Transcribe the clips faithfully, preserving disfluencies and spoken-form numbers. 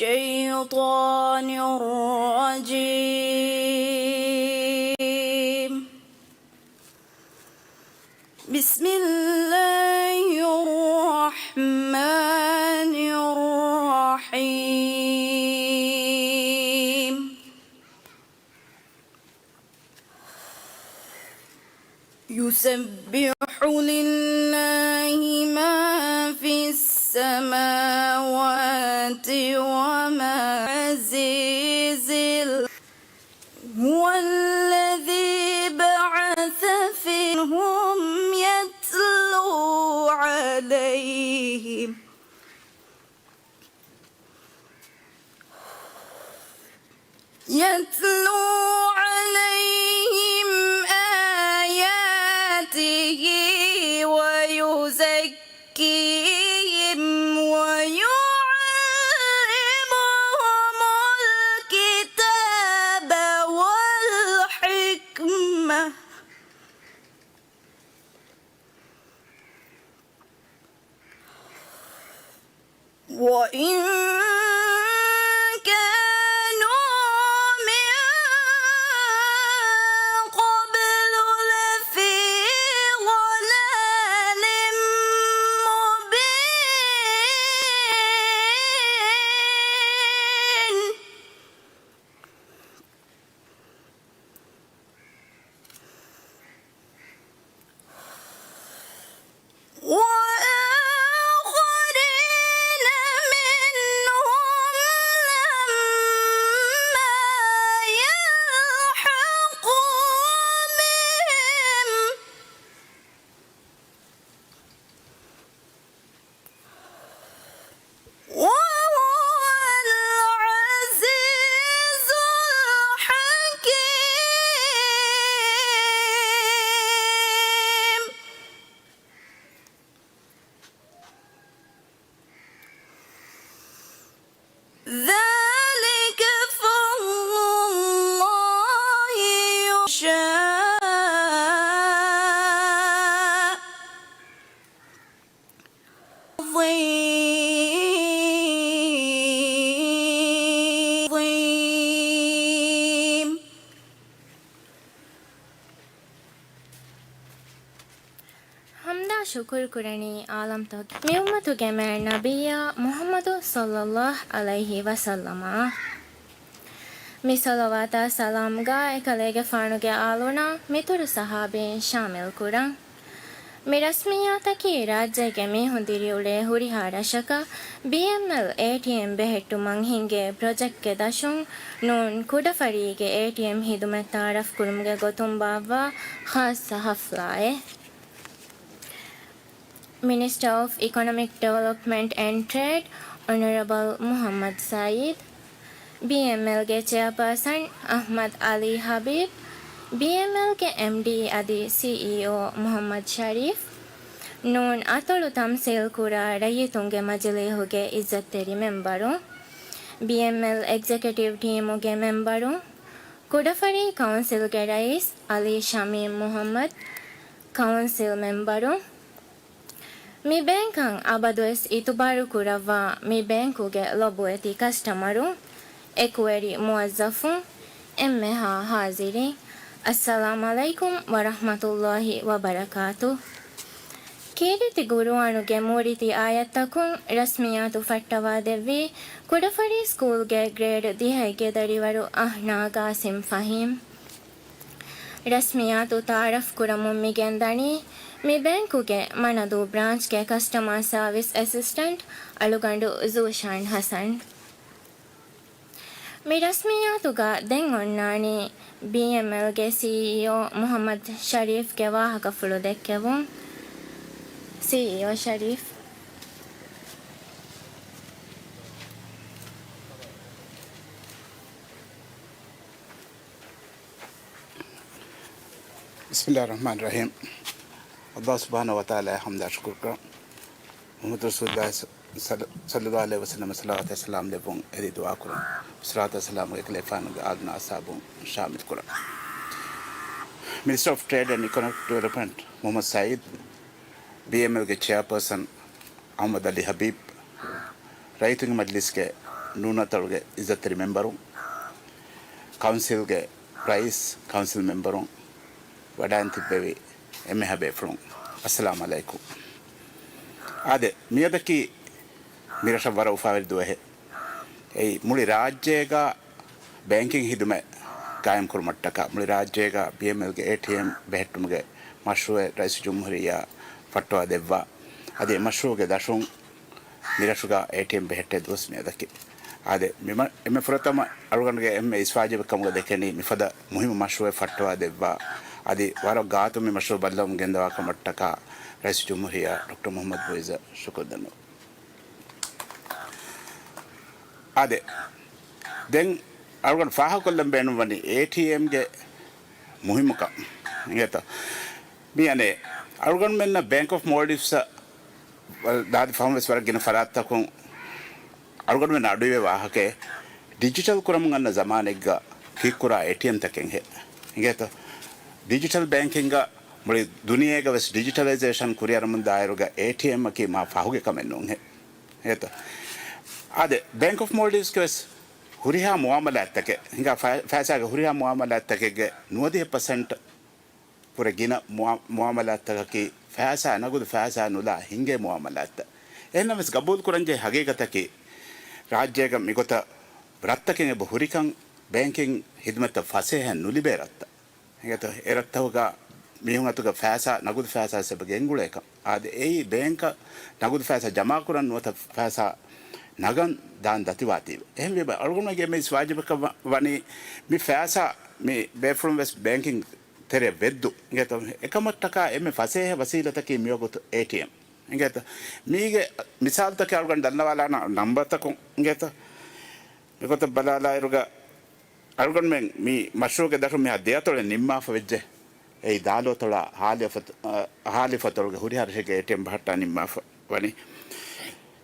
الشيطان الرجيم. بسم الله الرحمن الرحيم. يسبح لله ما في السماوات وما عزيز ال-، هو الذي بعث فيهم يتلو عليهم يتلو عليهم آياته ويزكيهم ويعلمهم الكتاب والحكمة وإن كانوا من قبل لفي ضلال مبين. وآخرين منهم لما يلحقوا بهم وهو العزيز الحكيم. ذلك فضل الله يؤتيه من يشاء. عظيم. ޙަމްދާ ޝުކުރު ކުރަނީ ޢާލަމްތަކުގެ މި އުއްމަތުގެ މާތް ނަބިއްޔާ މުޙައްމަދު ޞައްލައްލާހު ޢަލައިހި ވަސައްލަމަށް. މި ޞަލަވާތާ ސަލާމްގާ އެކަލޭގެފާނުގެ އާލުންނާ މިތުރު ޞަޙާބީން ޝާމިލް ކުރަން. މި ރަސްމިއްޔާތަކީ ރާއްޖޭގެ މީހުން ދިރިއުޅޭ ހުރިހާ ރަށަކަށް ބީއެމްއެލް އޭޓީއެމް ބެހެއްޓުމަށް ހިންގޭ ޕްރޮޖެކްޓްގެ ދަށުން ނޫން ކުޑަފަރީގެ އޭޓީއެމް ޚިދުމަތް ތަޢާރަފް ކުރުމުގެ ގޮތުން ބާއްވާ ޚާއްޞަ ޙަފްލާއެއް. މިނިސްޓަރ އޮފް އިކޮނޮމިކް ޑިވެލޮޕްމަންޓް އެންޑް ޓްރޭޑް، އޮނަރަބަލް މުޙައްމަދު ސަޢީދު، ބީއެމްއެލްގެ ޗެއާޕާސަން އަޙްމަދު ޢަލީ ޙަބީބު، ބީއެމްއެލްގެ އެމްޑީ އަދި ސީއީއޯ މުޙައްމަދު ޝަރީފް، ނޫން އަތޮޅު ތަމްސީލް ކުރާ ރައްޔިތުންގެ މަޖިލީހުގެ އިއްޒަތްތެރި މެމްބަރު، ބީއެމްއެލް އެގްޒެކެޓިވް ޓީމުގެ މެމްބަރު، ކުޑަފަރީ ކައުންސިލްގެ ރައީސް ޢަލީ ޝަމީމް މުޙައްމަދު، ކައުންސިލް މެމްބަރު، މި ބޭންކަށް އަބަދުވެސް އިތުބާރު ކުރައްވާ މި ބޭންކުގެ ލޮބުވެތި ކަސްޓަމަރު، އެކުވެރި މުވައްޒަފު، އެންމެހާ ޙާޟިރީ، އައްސަލާމް ޢަލައިކުމް ވަރަޙްމަތުﷲި ވަބަރަކާތު. ކީރިތި ޤުރުއާނުގެ މޫރިތި އާޔަތްތަކުން ރަސްމިއްޔާތު ފައްޓަވާދެއްވީ ކުޑަފަރީ ސްކޫލްގެ ގްރޭޑް ދިހައެއްގެ ދަރިވަރު އަހްނާ ގާސިމް ފަހީމް. ރަސްމިއްޔާތު ތަޢާރަފް ކުރަމުން މިގެންދަނީ މި ބޭންކުގެ މަނަދޫ ބްރާންޗްގެ ކަސްޓަމާ ސާވިސް އެސިސްޓެންޓް އަޅުގަނޑު ޒޫޝާން ޙަސަން. މި ރަސްމިއްޔާތުގަ ދެން އޮންނާނީ ބީއެމްއެލްގެ ސީއީއޯ މުޙައްމަދު ޝަރީފްގެ ވާހަކަފުޅު ދެއްކެވުން. ސީއީއޯ ޝަރީފް. ބިސްމިއްލާހި ރަޙްމާނި ރަޙީމް. ﷲ ސުބްޙާނަހޫ ވަތަޢާލާއަށް ޙަމްދާ ޝުކުރު ކުރަން. މުޙައްމަދު ރަސޫލުﷲ ޞައްލަ-، ޞައްލައްލާހު ޢަލައިހި ވަސައްލަމަށް ޞަލަވާތާ ސަލާމް ލެއްވުން އެދި ދުޢާ ކުރަން. ޞަލަވާތާ ސަލާމް އެކަލޭގެފާނުގެ އާލުންނާ އަޞްޙާބުން ޝާމިލް ކުރަން. މިނިސްޓަރ އޮފް ޓްރޭޑް އެންޑް އިކޮނޮމިކް ޑިވެލޮޕްމަންޓް މުޙައްމަދު ސަޢީދު، ބީއެމްއެލްގެ ޗެއާޕާސަން އަޙްމަދު ޢަލީ ޙަބީބު، ރައްޔިތުންގެ މަޖިލީސްގެ ނޫނަތޮޅުގެ އިއްޒަތްތެރި މެމްބަރުން، ކައުންސިލްގެ ރައީސް، ކައުންސިލް މެމްބަރުން، ވަޑައިން ތިއްބެވި އެންމެހާ ބޭފުޅުން، އައްސަލާމް ޢަލައިކުމް. އާދެ، މިއަދަކީ މިރަށަށް ވަރަށް އުފާވެރި ދުވަހެއް. އެއީ، މުޅި ރާއްޖޭގަ ބޭންކިން ހިދުމަތް ގާއިމްކުރުމަށްޓަކާ، މުޅި ރާއްޖޭގަ ބީއެމްއެލްގެ އޭޓީއެމް ބެހެއްޓުމުގެ މަޝްރޫއެއް ރައީސުލްޖުމްހޫރިއްޔާ ފައްޓަވާ ދެއްވާ. އަދި އެ މަޝްރޫއުގެ ދަށުން މިރަށުގަ އޭޓީއެމް ބެހެއްޓޭ ދުވަސް މިއަދަކީ. އާދެ، މި މަ-، އެންމެ ފުރަތަމަ އަޅުގަނޑުގެ އެންމެ އިސްވާޖިބެއް ކަމުގަ ދެކެނީ މިފަދަ މުހިއްމު މަޝްރޫއެއް ފައްޓަވާ ދެއްވާ. އަދި ވަރަށް ގާތުން މި މަޝްރޫއު ބައްލަވަމުން ގެންދަވާ ކަމަށްޓަކާ ރައީސުލްޖުމްހޫރިއްޔާ ޑޮކްޓަރ މުޙައްމަދު މުޢިއްޒަށް ޝުކުރު ދަންނަވަން. އާދެ، ދެން އަޅުގަނޑު ފާހަގަކޮށްލަން ބޭނުންވަނީ އޭޓީއެމްގެ މުހިއްމުކަން. އިނގޭތޯ؟ މި އަނެއް އަޅުގަނޑުމެންނަށް ބޭންކް އޮފް މޯލްޑިވްސްއަށް ދާދި ފަހުން ވެސް ވަރަށް ގިނަ ފަރާތްތަކުން އަޅުގަނޑުމެން އަޑުއިވޭ ވާހަކައެއް، ޑިޖިޓަލް ކުރަމުން އަންނަ ޒަމާނެއްގަ ކީއްކުރާ އޭޓީއެމްތަކެއްހޭ. އިނގޭތޯ؟ ޑިޖިޓަލް ބޭންކިންގ މުޅި ދުނިޔޭގަ ވެސް ޑިޖިޓަލައިޒޭޝަން ކުރިއަރަމުން ދާއިރުގަ އޭޓީއެމްއަކީ މާ ފަހުގެ ކަމެއް ނޫންހޭ. އިނގޭތޯ؟ އާދެ، ބޭންކް އޮފް މޯލްޑިވްސްގެ ވެސް ހުރިހާ މުއާމަލާތްތަކެއް، ހިނގާ ފަ-، ފައިސާގެ ހުރިހާ މުއާމަލާތްތަކެއްގެ ނުވަދިހަ ޕަސެންޓް ވުރެ ގިނަ މުއާ-، މުއާމަލާތްތަކަކީ ފައިސާ، ނަގުދު ފައިސާ ނުލާ ހިނގޭ މުއާމަލާތްތައް. އެހެންނަމަވެސް ގަބޫލުކުރަންޖެހޭ ހަގީގަތަކީ، ރާއްޖޭގަ މިގޮތަށް ރަށްތަކެއް އެބަ ހުރިކަން، ބޭންކިން ހިދުމަތްތައް ފަސޭހައިން ނުލިބޭ ރަށްތައް. އެނގޭތޯ؟ އެ ރަށްތަކުގަ މީހުން އަތުގަ ފައިސާ، ނަގުދު ފައިސާ ވެސް އެބަ ގެންގުޅޭކަން. އާދެ، އެއީ ބޭންކަށް ނަގުދު ފައިސާ ޖަމާކުރަން ނުވަތަ ފައިސާ ނަގަން ދާން ދަތިވާތީވެ. އެހެންވީމަ އަޅުގަނޑުމެންގެ އެންމެ އިސް ވާޖިބަކަށް ވަ-، ވަނީ މި ފައިސާ މި ބޭފުޅުން ވެސް ބޭންކިން ތެރެ ވެއްދު. އިނގޭތޯ؟ އެކަމަށްޓަކާ އެންމެ ފަސޭހަ ވަސީލަތަކީ މިވަގުތު އޭޓީއެމް. އިނގޭތޯ؟ މީގެ މިސާލުތަކެއް އަޅުގަނޑު ދަންނަވާލާނަ ނަންބަރުތަކުން. އިނގޭތޯ؟ މިގޮތަށް ބަލާލާއިރުގަ އަޅުގަނޑުމެން މި މަޝްރޫއުގެ ދަށުން މިހާ ދެއަތޮޅެއް ނިންމާފަ ވެއްޖެ. އެއީ ދާލޯތޮޅާ ހާލިފަތޮ-، އަ، ހާލިފަތޮޅުގެ ހުރިހާ ރަށެއްގެ އޭޓީއެމް ބަހައްޓާ ނިންމާފަ ވަނީ.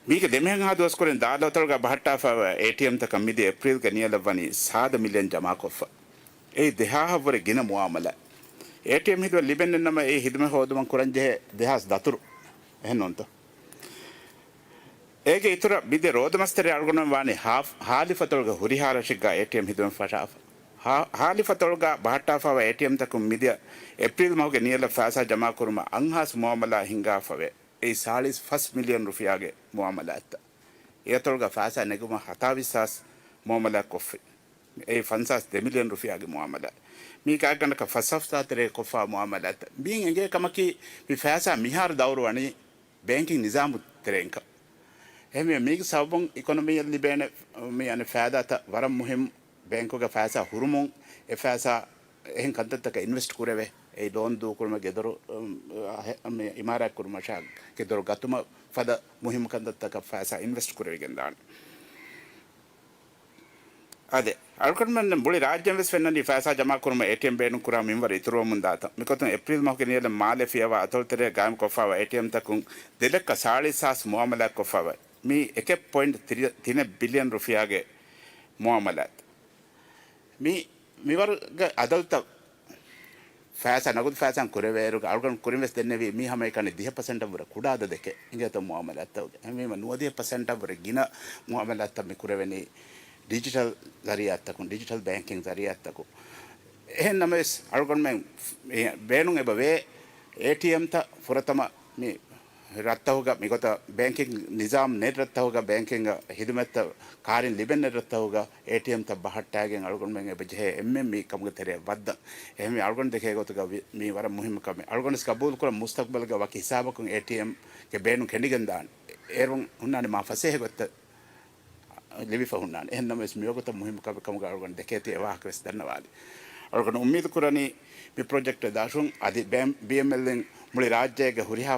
މީގެ ދެމިހެންހާ ދުވަސްކުރިން ދާލޯތޮޅުގަ ބަހައްޓާފައިވާ އޭޓީއެމްތަކަށް މިދިޔަ އޭޕްރީލްގެ ނިޔަލަށް ވަނީ ސާދަ މިލިއަން ޖަމާކޮށްފަ. އެއީ ދެހާހަށްވުރެ ގިނަ މުއާމަލާތް. އޭޓީއެމް ހިދުމަތް ލިބެންނެއްނަމަ އެ ހިދުމަތް ހޯދުމަށް ކުރަންޖެހޭ ދެހާސް ދަތުރު. އެހެންނޫންތޯ؟ އޭގެ އިތުރަށް މިދިޔަ ރޯދަމަސްތެރޭ އަޅުގަނޑުމެން ވާނީ ހާ-، ހާލިފަތޮޅުގެ ހުރިހާ ރަށެއްގަ އޭޓީއެމް ހިދުމަތް ފަށާފަ. ހާ-، ހާލިފަތޮޅުގަ ބަހައްޓާފައިވާ އޭޓީއެމްތަކުން މިދިޔަ އޭޕްރީލް މަހުގެ ނިޔަލަށް ފައިސާ ޖަމާކުރުމަށް އަށްހާސް މުއާމަލާ ހިންގާފަވޭ. އެއީ ސާޅީސް ފަސް މިލިއަން ރުފިޔާގެ މުއާމަލާތްތައް. އެއަތޮޅުގަ ފައިސާ ނެގުމަށް ހަތާވީސް ހާސް މުއާމަލާތް ކޮށްފި. އެއީ ފަންސާސް ދެ މިލިއަން ރުފިޔާގެ މުއާމަލާތް. މީ ގާތްގަނޑަކަށް ފަސް ހަފްތާ ތެރޭ ކޮށްފަ މުއާމަލާތް. މިއިން އެނގޭ ކަމަކީ، މި ފައިސާ މިހާރު ދައުރު ވަނީ ބޭންކިން ނިޒާމު ތެރެއިންކަން. އެހެންވެ، މީގެ ސަބަބުން އިކޮނޮމީއަށް ލިބޭނެ މި އަނެއް ފައިދާތައް ވަރަށް މުހިންމު. ބޭންކުގެ ފައިސާ ހުރުމުން އެ ފައިސާ އެހެން ކަންތައްތަކަށް އިންވެސްޓް ކުރެވޭ. އެއީ ލޯން ދޫކުރުމަށް ގެދޮރު، އު، އަ، ހެ-، މި އިމާރާތް ކުރުމަށާ ގެދޮރު ގަތުމަށް ފަދަ މުހިންމު ކަންތައްތަކަށް ފައިސާ އިންވެސްޓް ކުރެވިގެން ދާނެ. އާދެ، އަޅުގަނޑުމެން މުޅި ރާއްޖެން ވެސް ފެންނަނީ ފައިސާ ޖަމާކުރުމަށް އޭޓީއެމް ބޭނުންކުރާ މިންވަރު އިތުރުވަމުން ދާތަން. މިގޮތުން އޭޕްރީލް މަހުގެ ނިޔަލަށް މާލެ ފިޔަވާ އަތޮޅުތެރޭ ގާއިމްކޮށްފައިވާ އޭޓީއެމްތަކުން ދެލައްކަ ސާޅީސް ހާސް މުއާމަލާތް ކޮށްފައިވައި. މީ އެކެއް ޕޮއިންޓް ތިރި-، ތިނެއް ބިލިއަން ރުފިޔާގެ މުއާމަލާތް. މި މިވަރުގެ އަދަދުތައް ފައިސާ، ނަގުދު ފައިސާ ކުރެވޭއިރުގަ އަޅުގަނޑު ކުރިން ވެސް ދެންނެވީ މީ ހަމައެކަނި ދިހަ ޕަސެންޓަށް ވުރެ ކުޑަ އަދަދެކޭ އިނގޭތޯ މުއާމަލާތްތަކުގެ. އެހެންވީމަ ނުވަދިހަ ޕަސެންޓަށް ވުރެ ގިނަ މުއާމަލާތްތައް މި ކުރެވެނީ ޑިޖިޓަލް ޒަރީއާތްތަކުން، ޑިޖިޓަލް ބޭންކިން ޒަރީއާތްތަކުން. އެހެން ނަމަވެސް އަޅުގަނޑުމެން ބޭނުން އެބަ ވޭ އޭޓީއެމްތައް ފުރަތަމަ މި ރަށްތަކުގަ މިގޮތަށް ބޭންކިން ނިޒާމް ނެތް ރަށްތަކުގަ ބޭންކިންގ ހިދުމަތްތައް ކާރިން ލިބެން ނެތް ރަށްތަކުގަ އޭޓީއެމްތައް ބަހައްޓާގެން އަޅުގަނޑުމެން އެބަ ޖެހޭ އެންމެން މި ކަމުގެ ތެރެއަށް ވައްދަން. އެހެންވެ އަޅުގަނޑު ދެކޭ ގޮތުގަ ވި-، މީ ވަރަށް މުހިއްމު ކަމެއް. އަޅުގަނޑު ވެސް ގަބޫލުކުރަން މުސްތަގްބަލްގަ ވަކި ހިސާބަކުން އޭޓީއެމްގެ ބޭނުން ކެނޑިގެން ދާނެ. އޭރުން ހުންނާނެ މާ ފަސޭހަ ގޮތްތައް ލިބިފަ ހުންނާނެ. އެހެން ނަމަވެސް މިވަގުތަށް މުހިއްމު ކަމެއް ކަމުގަ އަޅުގަނޑު ދެކޭތީ އެ ވާހަކަ ވެސް ދަންނަވާލި. އަޅުގަނޑު އުއްމީދު ކުރަނީ މި ޕްރޮޖެކްޓް ދަށުން އަދި ބޭ-، ބީއެމްއެލްއިން މުޅި ރާއްޖޭގެ ހުރިހާ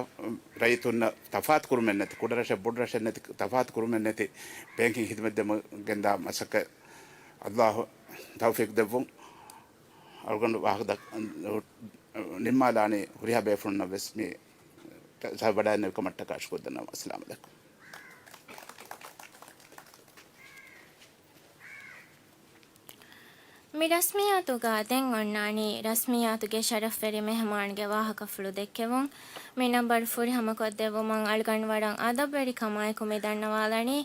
ރައްޔިތުންނަށް ތަފާތު ކުރުމެއް ނެތި، ކުޑަ ރަށެއް ބޮޑު ރަށެއް ނެތި، ތަފާތު ކުރުމެއް ނެތި ބޭންކިން ހިދުމަތް ދެމުން ގެންދާ މަސައްކަތް އައްލާހު ތައުފީޤު ދެއްވުން. އަޅުގަނޑު ވާހަކަ ދަ-، ނިންމާލާނީ ހުރިހާ ބޭފުޅުންނަށް ވެސް މި ވަޑައިގެންނެވި ކަމަށްޓަކާ ޝުކުރު ދަންނަވަން. އައްސަލާމު ޢަލައިކުމް. މި ރަސްމިއްޔާތުގަ ދެން އޮންނާނީ ރަސްމިއްޔާތުގެ ޝަރަފްވެރި މެހެމާންގެ ވާހަކަފުޅު ދެއްކެވުން. މި ނަންބަރު ފުރިހަމަކޮށްދެއްވުމަށް އަޅުގަނޑު ވަރަށް އަދަބުވެރިކަމާއެކު މި ދަންނަވާލަނީ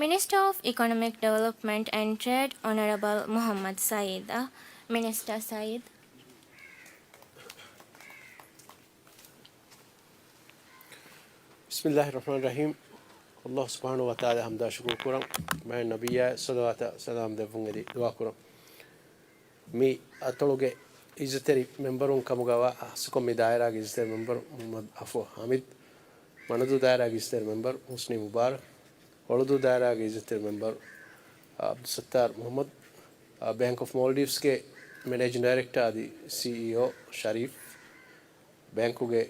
Minister of Economic Development and Trade Honourable މުޙައްމަދު ސައީދަށް. މިނިސްޓަރ ސައީދު. ބިސްމިއްލާހި ރަޙްމާނި ރަޙީމް. ﷲ ސުބްޙާނަހޫ ވަތަޢާލާ ޙަމްދާ ޝުކުރު ކުރަން. މާތް ނަބިއްޔާ ޞަލަވާތާ ސަލާމް ދެއްވުން އެދި ދުޢާ ކުރަން. މި އަތޮޅުގެ އިއްޒަތްތެރި މެމްބަރުން ކަމުގަ ވާ ޚާއްޞަކޮށް މި ދާއިރާގެ އިއްޒަތްތެރި މެމްބަރު މުޙައްމަދު އަފްވާ ޙަމީދު، މަނަދޫ ދާއިރާގެ އިއްޒަތްތެރި މެމްބަރު ޙުސްނީ މުބާރަކް، ހޮޅުދޫ ދާއިރާގެ އިއްޒަތްތެރި މެމްބަރު ޢަބްދުއްސައްތާރު މުޙައްމަދު، އާ، ބޭންކް އޮފް މޯލްޑިވްސްގެ މެނޭޖިން ޑައިރެކްޓަރ އަދި ސީއީއޯ ޝަރީފް، ބޭންކުގެ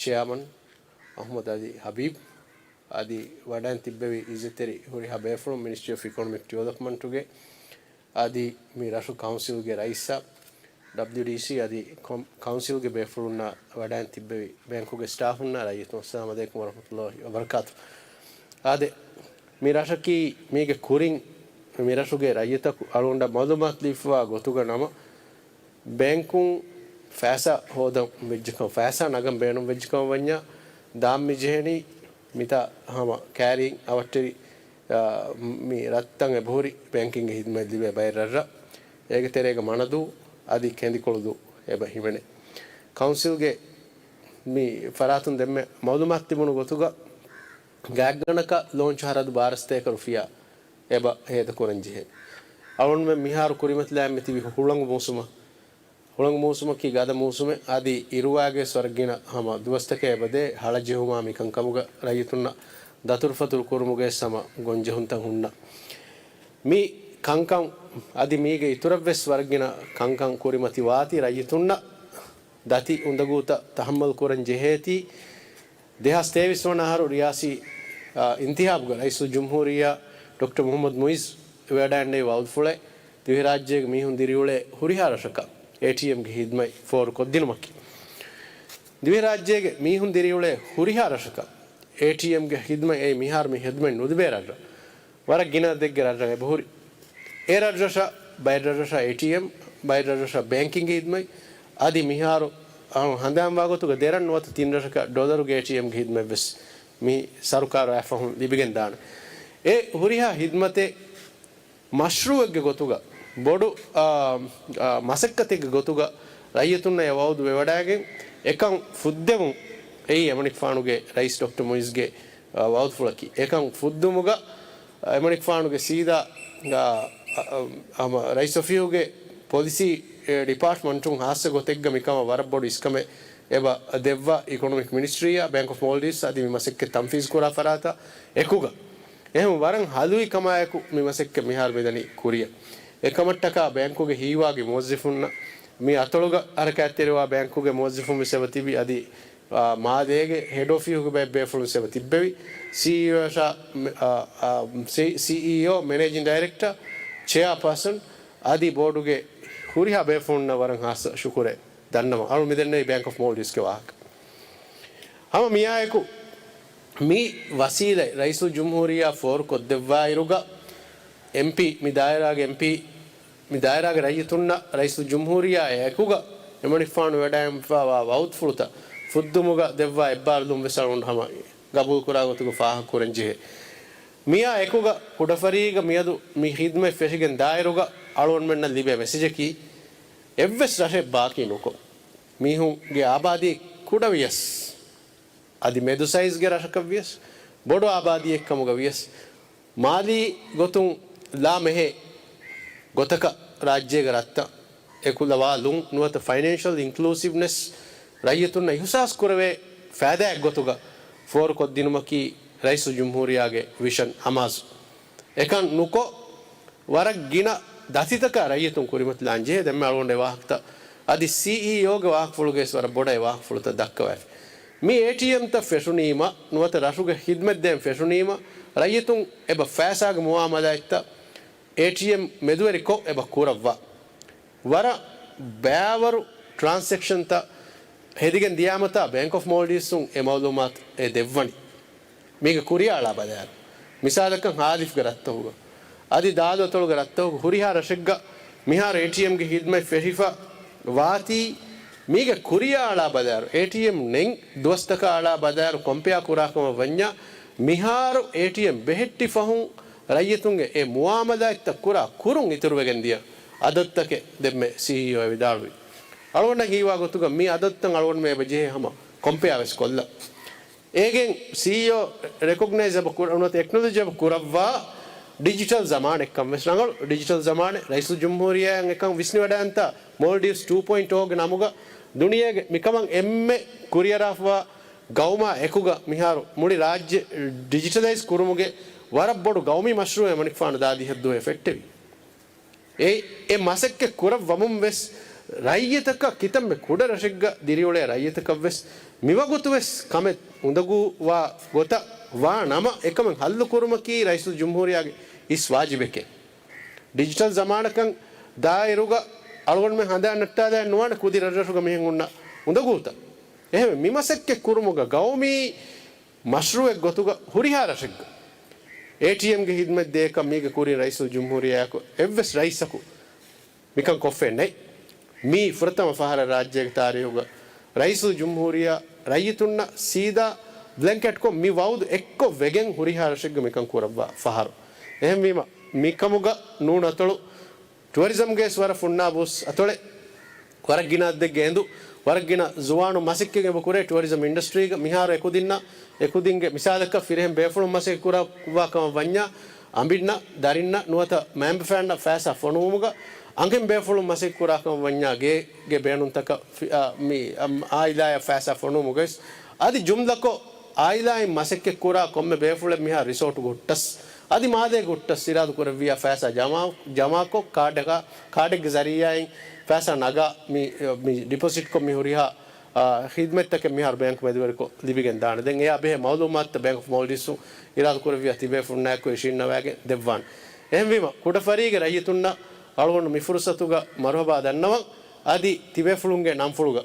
ޗެއާމަން އަޙްމަދު ޢަލީ ޙަބީބް، އަދި ވަޑައިން ތިއްބެވި އިއްޒަތްތެރި ހުރިހާ ބޭފުޅުން މިނިސްޓްރީ އޮފް އިކޮނޮމިކް ޑިވެލޮޕްމަންޓުގެ އަދި މި ރަށު ކައުންސިލްގެ ރައީސާ، ޑަބްލިޔުޑީސީ އަދި ކޮމް-، ކައުންސިލްގެ ބޭފުޅުންނާ ވަޑައިން ތިއްބެވި ބޭންކުގެ ސްޓާފުންނާ ރައްޔިތުން، އައްސަލާމު ޢަލައިކުމް ވަރަޙްމަތުﷲ ވަބަރަކާތު. އާދެ، މި ރަށަކީ މީގެ ކުރިން މި ރަށުގެ ރައްޔިތަކު އަޅުގަނޑަށް މަޢުލޫމާތު ލިބިފައިވާ ގޮތުގަ ނަމަ، ބޭންކުން ފައިސާ ހޯދަން ވެއްޖެކަން، ފައިސާ ނަގަން ބޭނުން ވެއްޖެކަމަށް ވަންޏާ، ދާން މި ޖެހެނީ މިތާ ހަމަ ކައިރީން އަވަށްޓެރި، އާ، މި ރަށްތައް އެބަހުރި ބޭންކިންގ ޚިދުމަތް ލިބޭ ބައެއް ރަށްރަށް. އޭގެ ތެރޭގަ މަނަދޫ އަދި ކެނދިކޮޅުދޫ އެބަ ހިމެނޭ. ކައުންސިލްގެ މި ފަރާތުން ދެންމެ މަޢުލޫމާތު ތިބުނު ގޮތުގަ، ގާތްގަނޑަކަށް ލޯންޗު ޚަރަދު ބާރަ ސަތޭކަ ރުފިޔާ އެބަ ހޭދަކުރަން ޖެހޭ. އަޅުގަނޑުމެން މިހާރު ކުރިމަތިލާން މިތިބި ހުޅަނގު މޫސުމަށް، ހުޅަނގު މޫސުމަކީ ގަދަ މޫސުމެއް. އަދި އިރުވާގެ ވަރަށް ގިނަ ހަމަ ދުވަސްތަކެއް އެބަދޭ ހަޅަޖެހުމާ މިކަންކަމުގަ ރައްޔިތުންނަށް ދަތުރުފަތުރު ކުރުމުގެ ހަމަ ގޮންޖެހުންތައް ހުންނަ. މި ކަންކަން އަދި މީގެ އިތުރަށްވެސް ވަރަށް ގިނަ ކަންކަން ކުރިމަތިވާތީ ރައްޔިތުންނަށް ދަތި އުނދަގޫތައް ތަޙައްމަލް ކުރަން ޖެހޭތީ، ދެހާސް ތޭވީސް ވަނަ އަހަރު ރިޔާސީ، އާ، އިންތިޚާބުގަ ރައީސުލްޖުމްހޫރިއްޔާ ޑޮކްޓަރ މުޙައްމަދު މުޢިއްޒު ވެވަޑައިގެންނެވި ވަޢުދުފުޅެއް ދިވެހިރާއްޖޭގެ މީހުން ދިރިއުޅޭ ހުރިހާ ރަށަކަށް އޭޓީއެމްގެ ޚިދުމަތް ފޯރުކޮށްދިނުމަކީ. ދިވެހިރާއްޖޭގެ މީހުން ދިރިއުޅޭ ހުރިހާ ރަށަކަށް އޭޓީއެމްގެ ޚިދުމަތް އެއީ މިހާރު މި ޚިދުމަތް ނުލިބޭ ރަށްރަށް. ވަރަށް ގިނަ އަދަދެއްގެ ރަށްރަށް އެބަހުރި. އެ ރަށްރަށަށް ބައެއް ރަށްރަށަށް އޭޓީއެމް، ބައެއް ރަށްރަށަށް ބޭންކިންގ ޚިދުމަތް، އަދި މިހާރު ހަނދާންވާ ގޮތުގަ ދެރަށް ނުވަތަ ތިން ރަށަކަށް ޑޮލަރުގެ އޭޓީއެމްގެ ޚިދުމަތްވެސް މި ސަރުކާރާ ފަހުން ލިބިގެން ދާނެ. އެ ހުރިހާ ޚިދުމަތެއް މަޝްރޫޢެއްގެ ގޮތުގަ، ބޮޑު، އާ، އާ، މަސައްކަތެއްގެ ގޮތުގަ ރައްޔިތުންނަށް އެ ވަޢުދު ވެވަޑައިގެން، އެކަން ފުއްދެވުން އެއީ އެމަނިކުފާނުގެ ރައީސް ޑޮކްޓަރ މުޢިއްޒުގެ، އާ، ވަޢުދުފުޅަކީ. އެކަން ފުއްދުމުގަ އެމަނިކުފާނުގެ ސީދާ، އާ، އާ، އާ، ހަމަ ރައީސްއޮފީހުގެ ޕޮލިސީ، އެ، ޑިޕާޓްމަންޓުން ޚާއްޞަ ގޮތެއްގަ މިކަމަށް ވަރަށް ބޮޑު އިސްކަމެއް އެބަ ދެއްވާ އިކޮނޮމިކް މިނިސްޓްރީއާ ބޭންކް އޮފް މޯލްޑިވްސް އަދި މި މަސައްކަތް ތަންފީޒު ކުރާ ފަރާތާ އެކުގަ. އެހެން ވަރަށް ހަލުވި ކަމާއެކު މި މަސައްކަތް މިހާރު މިދަނީ ކުރިއަށް. އެކަމަށްޓަކާ ބޭންކުގެ ހީވާގި މުވައްޒަފުންނަށް، މި އަތޮޅުގަ ހަރަކާތްތެރިވާ ބޭންކުގެ މުވައްޒަފުން ވެސް އެބަ ތިބި އަދި އާ، މާލޭގެ ހެޑް އޮފީހުގެ ބައެއް ބޭފުޅުން ވެސް އެބަ ތިއްބެވި. ސީއީއޯ އަށާ، މެ-، އާ، އާ، ސީ-، ސީއީއޯ، މެނޭޖިން ޑައިރެކްޓަރ، ޗެއާޕާސަން އަދި ބޯޑުގެ ހުރިހާ ބޭފުޅުންނަށް ވަރަށް ޚާއްޞަ ޝުކުރެއް ދަންނަވަން. އަޅު މިދެންނެވި ބޭންކް އޮފް މޯލްޑިވްސްގެ ވާހަކަ. ހަމަ މިއާއެކު މި ވަސީލަތް ރައީސުލްޖުމްހޫރިއްޔާ ފޯރުކޮށްދެއްވާއިރުގަ، އެމްޕީ، މި ދާއިރާގެ އެމްޕީ، މި ދާއިރާގެ ރައްޔިތުންނަށް ރައީސުލްޖުމްހޫރިއްޔާ އެކުގަ އެމަނިކުފާނު ވެވަޑައިގެންފައިވާ ވަޢުދުފުޅުތައް ފުއްދުމުގަ ދެއްވާ އެއްބާރުލުން ވެސް އަޅުގަނޑު ހަމަ ގަބޫލުކުރާ ގޮތުގަ ފާހަގަކުރަން ޖެހޭ. މިއާ އެކުގަ ކުޑަފަރީގަ މިއަދު މި ޚިދުމަތް ފެށިގެން ދާއިރުގަ އަޅުގަނޑުމެންނަށް ލިބޭ މެސެޖަކީ، އެއްވެސް ރަށެއް ބާކީ ނުކޮށް، މީހުންގެ އާބާދީ ކުޑަވިޔަސް، އަދި މެދު ސައިޒްގެ ރަށަކަށް ވިޔަސް، ބޮޑު އާބާދީއެއް ކަމުގަ ވިޔަސް، މާލީ ގޮތުން ލާމެހޭ ގޮތަކަށް ރާއްޖޭގެ ރަށްތައް އެކުލަވާލުން ނުވަތަ ފައިނޭންޝަލް އިންކްލޫސިވްނެސް ރައްޔިތުންނަށް އިހުސާސް ކުރެވޭ ފައިދާއެއް ގޮތުގަ ފޯރުކޮށްދިނުމަކީ ރައީސުލްޖުމްހޫރިއްޔާގެ ވިޝަން އަމާޒު. އެކަން ނުކޮށް، ވަރަށް ގިނަ ދަތިތަކާ ރައްޔިތުން ކުރިމަތިލާން ޖެހޭ. ދެންމެ އަޅުގަނޑު އެ ވާހަކަތައް އަދި ސީއީއޯގެ ވާހަކަފުޅުގައި ވަރަށް ބޮޑަށް އެ ވާހަކަފުޅުތައް ދައްކަވައިފި. މި އޭޓީއެމްތައް ފެށުނީމަ، ނުވަތަ ރަށުގެ ޚިދުމަތްދޭން ފެށުނީމަ، ރައްޔިތުން އެބަ ފައިސާގެ މުއާމަލާތްތައް އޭޓީއެމް މެދުވެރިކޮށް އެބަ ކުރައްވާ. ވަރަށް ބައިވަރު ޓްރާންސެކްޝަންތައް ހެދިގެން ދިޔާމަތާ ބޭންކް އޮފް މޯލްޑިވްސުން އެ މައުލޫމާތު އެ ދެއްވަނީ. މީގެ ކުރިއަށް އަޅާ ބަލާއިރު، މިސާލަކަށް ހާލިފްގެ ރަށްތަކުގަ އަދި ދާލު އަތޮޅުގެ ރަށްތަކުގަ ހުރިހާ ރަށެއްގަ މިހާރު އޭޓީއެމްގެ ހިދުމަތް ފެށިފަ ވާތީ، މީގެ ކުރިޔާ އަޅާ ބަލާއިރު، އޭޓީއެމް ނެތް ދުވަސްތަކާ އަޅާ ބަލާއިރު ކޮމްޕެއާ ކުރާކަމަށް ވަންޏާ، މިހާރު އޭޓީއެމް ބެހެއްޓި ފަހުން ރައްޔިތުންގެ އެ މުއާމަލާތްތައް ކުރާ ކުރުން އިތުރުވެގެން ދިޔަ އަދަދުތަކެއް ދެންމެ ސީއީއޯ ވިދާޅުވި. އަޅުގަނޑަށް ހީވާ ގޮތުގަ މި އަދަދުތައް އަޅުގަނޑުމެ އެބަ ޖެހޭ ހަމަ ކޮމްޕެއާ ވެސް ކޮށްލަ. އޭގެން ސީއީއޯ ރެކޮގްނައިޒް އެބަ ކުރ-، ނުވަތަ އެކްނޮލެޖް އެބަ ކުރައްވާ ޑިޖިޓަލް ޒަމާނެއްކަން ވެސް ރަނގަޅު. ޑިޖިޓަލް ޒަމާނެއް ރައީސުލްޖުމްހޫރިއްޔާއަށް އެކަން ވިސްނިވަޑައިގަންތާ މޯލްޑިވްސް ޓޫ ޕޮއިންޓް އޯގެ ނަމުގަ ދުނިޔޭގެ މިކަމަށް އެންމެ ކުރިއަރާފަވާ ގައުމާ އެކުގަ މިހާރު މުޅި ރާއްޖެ ޑިޖިޓަލައިޒް ކުރުމުގެ ވަރަށް ބޮޑު ގައުމީ މަޝްރޫއެއް މަނިކުފާނު ދާދިހައްދުވަހެއް ފެއްޓެވި. އެ، އެ މަސައްކަތް ކުރައްވަމުން ވެސް ރައްޔިތަކަށް ކިތަންމެ ކުޑަ ރަށެއްގަ ދިރިއުޅޭ ރައްޔިތަކަށް ވެސް މިވަގުތު ވެސް ކަމެއް އުނދަގޫވާ ގޮތަށް ވާ ނަމަ، އެކަމެއް ހައްލު ކުރުމަކީ ރައީސުލްޖުމްހޫރިއްޔާގެ އިސް ވާޖިބެކޭ. ޑިޖިޓަލް ޒަމާނަކަށް ދާއިރުގަ އަޅުގަނޑުމެން ހަނދާން ނައްޓާލާން ނުވާނެ ކުދި ރަށްރަށުގަ މިހެން ހުންނަ އުނދަގޫތައް. އެހެންވެ، މި މަސައްކަތް ކުރުމުގަ ގައުމީ މަޝްރޫއެއް ގޮތުގަ ހުރިހާ ރަށެއްގަ އޭޓީއެމްގެ ހިދުމަތް ދޭކަށް މީގެ ކުރިން ރައީސުލްޖުމްހޫރިއްޔާއަކު އެއްވެސް ރައީސަކު މިކަން ކޮށްފައެއް ނެތް. މީ ފުރަތަމަ ފަހަރަށް ރާއްޖޭގެ ތާރީހުގަ ރައީސުލްޖުމްހޫރިއްޔާ ރައްޔިތުންނަށް ސީދާ ބްލެންކެޓްކޮށް މި ވައުދު އެއްކޮށް ވެގެން ހުރިހާ ރަށެއްގަ މިކަން ކުރައްވާ ފަހަރު. އެހެންވީމަ، މިކަމުގަ ނޫން އަތޮޅު ޓުއަރިޒަމްގެ ވެސް ވަރަށް ފުންނާބު އަތޮޅެއް. ވަރަށް ގިނަ އަދަދެއްގެ އެނދު، ވަރަށް ގިނަ ޒުވާނުން މަސައްކަތް އެބަ ކުރޭ ޓުއަރިޒަމް އިންޑަސްޓްރީގަ. މިހާރު އެކުދިންނަށް، އެކުދިންގެ މިސާލަކަށް ފިރިހެން ބޭފުޅުން މަސައްކަތް ކުރައްވާ ކަމަށް ވަންޏާ، އަނބިންނަށް، ދަރިންނަށް ނުވަތަ މައިންބަފައިންނަށް ފައިސާ ފޮނުވުމުގަ، އަންހެން ބޭފުޅުން މަސައްކަތް ކުރާ ކަމަށް ވަންޏާ، ގޭގެ ބޭނުންތަކަށް ފި-، އާ، މި، އަ، އާއިލާއަށް ފައިސާ ފޮނުވުމުގައި ވެސް، އަދި ޖުމްލަކޮށް އާއިލާއިން މަސައްކަތް ކުރާ ކޮންމެ ބޭފުޅެއް މިހާ ރިސޯޓުގަ ހުއްޓަސް، އަދި މާލޭގަ ހުއްޓަސް އިރާދަ ކުރެއްވިޔާ ފައިސާ ޖަމާ، ޖަމާކޮށް، ކާޑަކާ-، ކާޑެއްގެ ޒަރީއާއިން ފައިސާ ނަގާ މި، މި ޑިޕޮޒިޓްކޮށް މި ހުރިހާ، އާ، ޚިދުމަތްތަކެއް މިހާރު ބޭންކު މެދުވެރިކޮށް ލިބިގެން ދާނެ. ދެން އެއާ ބެހޭ މައުލޫމާތުތައް ބޭންކް އޮފް މޯލްޑިވްސް އިރާދަ ކުރެއްވިޔާ ތިބޭފުޅުންނާއެކު އިށީންނަވައިގެން ދެއްވާނެ. އެހެންވީމަ، ކުޑަފަރީގެ ރައްޔިތުންނަށް އަޅުގަނޑު މި ފުރުސަތުގަ މަރުހަބާ ދަންނަވަން. އަދި ތިބޭފުޅުންގެ ނަންފުޅުގަ،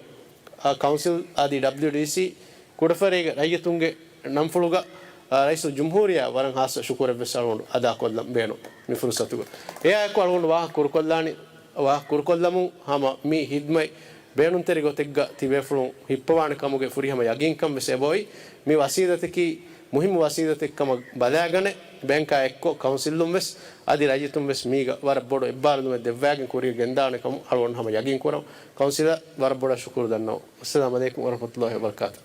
އާ، ކައުންސިލް އަދި ޑަބްލިއުޑީސީ ކުޑަފަރީގެ ރައްޔިތުންގެ ނަންފުޅުގަ، އާ، ރައީސުލްޖުމްހޫރިއްޔާ ވަރަށް ހާއްސަ ޝުކުރެއްވެސް އަޅުގަނޑު އަދާކޮށްލަން ބޭނުން މި ފުރުސަތުގަ. އެއާއެކު އަޅުގަނޑު ވާހަކަ ކުރުކޮށްލާނީ، ވާހަކަ ކުރުކޮށްލަމުން ހަމަ މި ހިދުމަތް ބޭނުންތެރި ގޮތެއްގަ ތިބޭފުޅުން ހިއްޕަވާނެ ކަމުގެ ފުރިހަމަ ޔަގީންކަން ވެސް އެބައޮތް. މި ވަސީލަތަކީ މުހިއްމު ވަސީލަތެއް ކަމަށް ބަލާގަނެ، ބޭންކާ އެއްކޮށް ކައުންސިލުން ވެސް އަދި ރައްޔިތުން ވެސް މީގަ ވަރަށް ބޮޑު އެއްބާރުލުމެއް ދެއްވާގެން ކުރިއަށް ގެންދާނެ ކަމަށް އަޅުގަނޑު ހަމަ ޔަގީން ކުރަމު. ކައުންސިލަށް ވަރަށް ބޮޑަށް ޝުކުރު ދަންނަވަމު. އައްސަލާމު ޢަލައިކުމް ވަރަޙްމަތުﷲި ވަބަރަކާތުހު.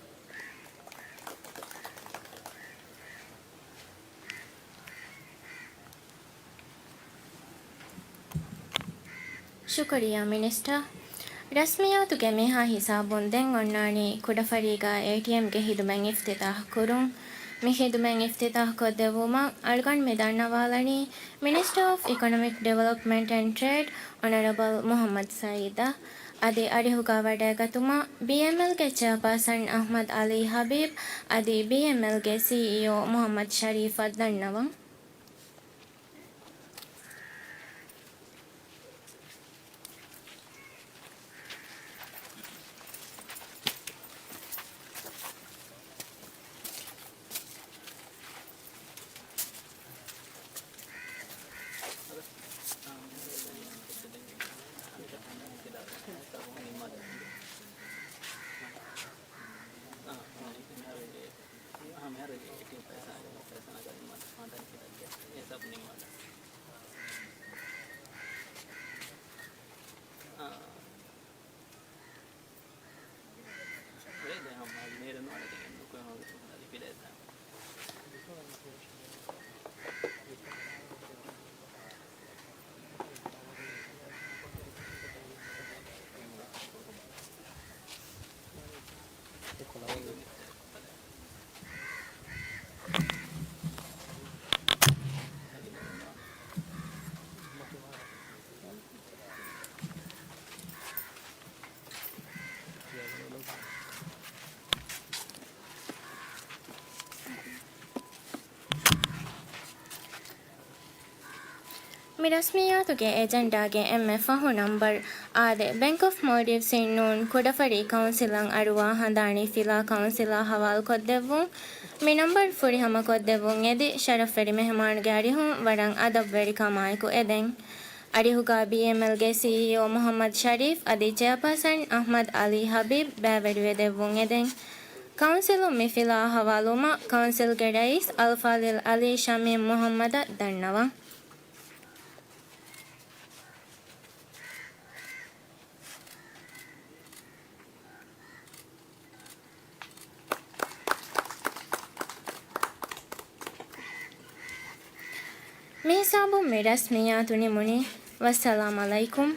ޝުކުރިއްޔާ މިނިސްޓަރ. ރަސްމިއްޔާތުގެ މިހާ ހިސާބުން ދެން އޮންނާނީ ކުޑަފަރީގަ އޭޓީއެމްގެ ހިދުމަތް އިފްތިތާޙް ކުރުން. މި ހިދުމަތް އިފްތިތާޙް ކޮށްދެއްވުމަށް އަޅުގަނޑު މި ދަންނަވާލަނީ މިނިސްޓަރ އޮފް އިކޮނޮމިކް ޑިވެލޮޕްމަންޓް އެންޑް ޓްރޭޑް އޮނަރަބަލް މުޙައްމަދު ސައީދަށް. އަދި އަރިހުގަ ވަޑައިގަތުމަށް ބީއެމްއެލްގެ ޗެއާޕާސަން އަޙްމަދު ޢަލީ ޙަބީބް އަދި ބީއެމްއެލްގެ ސީއީއޯ މުޙައްމަދު ޝަރީފަށް ދަންނަވަން. މި ރަސްމިއްޔާތުގެ އެޖެންޑާގެ އެންމެ ފަހު ނަންބަރު އާދެ، ބޭންކް އޮފް މޯލްޑިވްސް އިން ނޫން ކުޑަފަރީ ކައުންސިލަށް އަރުވާ ހަނދާނީ ފިލާ ކައުންސިލާ ހަވާލުކޮށްދެއްވުން. މި ނަންބަރު ފުރިހަމަކޮށްދެއްވުން އެދި، ޝަރަފްވެރި މެހެމާނުގެ އަރިހުން ވަރަށް އަދަބުވެރިކަމާއެކު އެދެން. އަރިހުގާ ބީއެމްއެލްގެ ސީއީއޯ މުޙައްމަދު ޝަރީފް އަދި ޗެއާޕާސަން އަޙްމަދު ޢަލީ ޙަބީބް ބައިވެރިވެދެއްވުން އެދެން. ކައުންސިލުން މި ފިލާ ހަވާލުވުމަށް ކައުންސިލްގެ ރައީސް އަލްފާޟިލް ޢަލީ ޝަމީމް މުޙައްމަދަށް ދަންނަވަން. މިހިސާބުން މި ރަސްމިއްޔާތު ނިމުނީ. ވައްސަލާމް ޢަލައިކުމް.